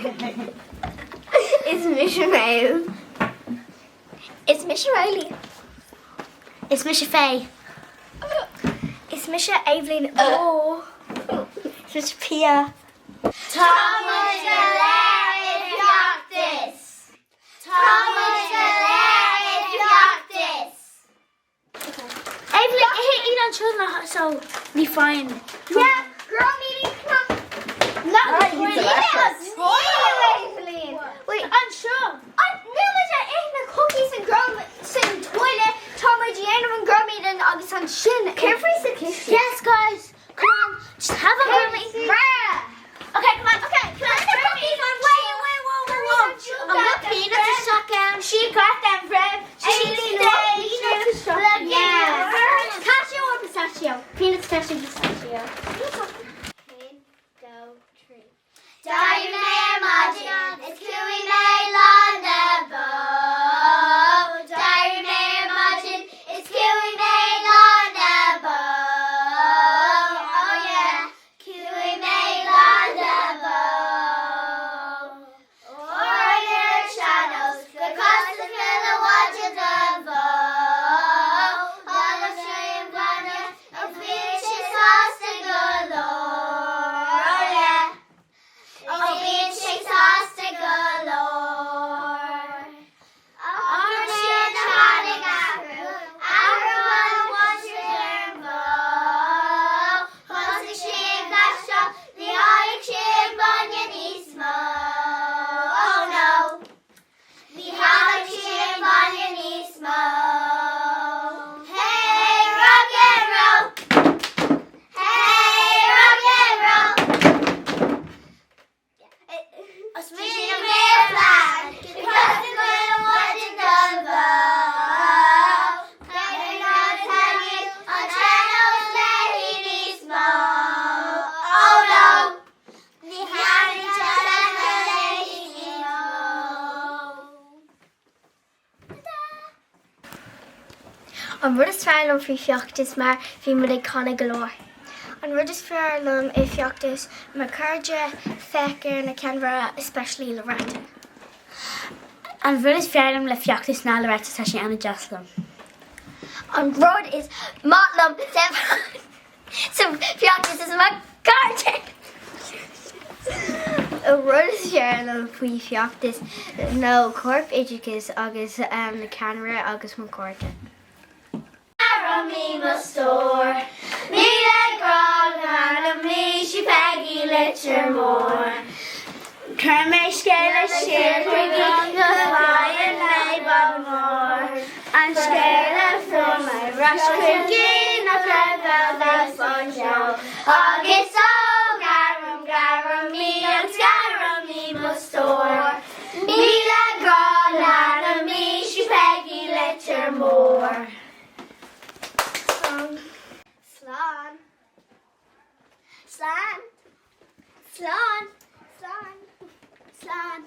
Is mise Méabh. Is mise Riley. Is mise Faye. Is mise Eibhlín Ó. Is mise Pia. Tá muid go léir i bhfeachtas! Tá muid go léir i bhfeachtas! Eibhlín, ith iad anseo na so ní fine. Yeah, girl meeting, come on. Not the toilet. Eibhlín. Wait, anseo. Níl muid ag ithe na cookies an girl san toilet, tá muid ag déanamh an girl meeting agus ansin. Céard faoi sa chistin? Yes guys, come on, just have a girl meeting. Okay, come on, okay, come on. The cookies on Wait, wait, whoa, whoa, whoa. An bhfuil peanuts isteach ann? She got them from Yeah. Cashew or pistachio? Peanuts, cashew, pistachio. 1, 2, 3. D'éirigh mé ar maidin is chuaigh mé lán na bó. D'éirigh mé ar maidin is chuaigh mé lán na bó. Oh yeah, chuaigh mé lán na bó. Ar an sean-nós go costasach chuile mhaide don bhó. Tháinig sé an bhainne is bhí sé sásta go leor. Oh yeah, oh bíonn sé sásta go leor. Ansin tháinig athrú, athrú an-mhaidir ar an bhó. Thosaigh sí ag gluaiseacht, ní tháinig sí an bainne níos mó. Oh no, ní tháinig sí an bainne níos mó. Hey rock and roll, hey rock and roll. An rud is fearr liom faoi feachtas mar bhí muid ag canadh go leor. An rud is fearr liom i feachtas mo cairde féach ar na ceannbhara especially Loretta. An rud is fearr liom le feachtas ná Loretta tá sé an-deas liom. An rud is maith liom sa feachtas is mo cairde. An rud is fearr liom faoi feachtas nó corp oideachais agus na ceannairí agus mo chairde. Garraim í mo stór, Míle grá le mise Peigí Leitir Móir. Chuir mé scéala siar chuige go bhfaigheann mé bab mór. An scéal a fuair mé ar ais chuige nach raibh Elvis anseo. Agus ó gairim, gairim í agus gairim í mo stór. 1000 grá leanaim í sí Peigí Leitir Móir. Slán. Slán. Slán. Slán. Slán.